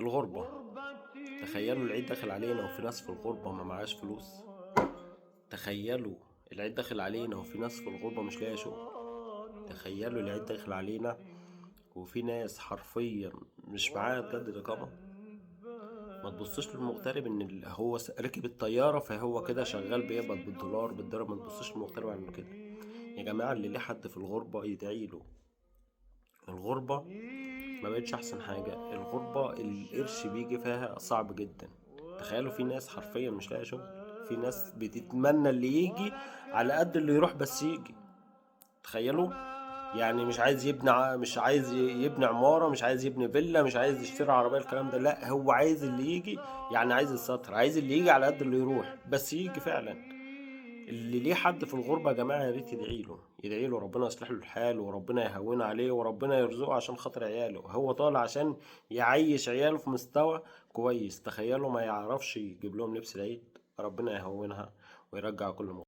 الغربة. تخيلوا العيد داخل علينا وفي ناس في الغربة ما معاش فلوس. تخيلوا العيد داخل علينا وفي ناس في الغربة مش لاقية شغل. تخيلوا العيد داخل علينا وفي ناس حرفيا مش معاها تجدد إقامة. ما تبصوش للمغترب ان هو ركب الطيارة فهو كده شغال بيقبض بالدولار بالدرهم. ما تبصوش للمغترب على انه كده يا جماعة. اللي ليه حد في الغربة يدعي له. الغربة ما بقتش احسن حاجة. الغربة القرش بيجي فيها صعب جدا. تخيلوا في ناس حرفيا مش لاقية شغل، في ناس بتتمنى اللي يجي على قد اللي يروح بس يجي. تخيلوا يعني مش عايز يبني مش عايز يبني عمارة، مش عايز يبني فيلا، مش عايز يشتري عربية، الكلام ده لا، هو عايز اللي يجي، يعني عايز الستر، عايز اللي يجي على قد اللي يروح بس يجي فعلا. اللي ليه حد في الغربة يا جماعة يا ريت يدعي له، يدعي له ربنا يصلح له الحال وربنا يهون عليه وربنا يرزقه عشان خاطر عياله. هو طالع عشان يعيش عياله في مستوى كويس. تخيلوا ما يعرفش يجيب لهم لبس العيد. ربنا يهونها ويرجع كل مغرب.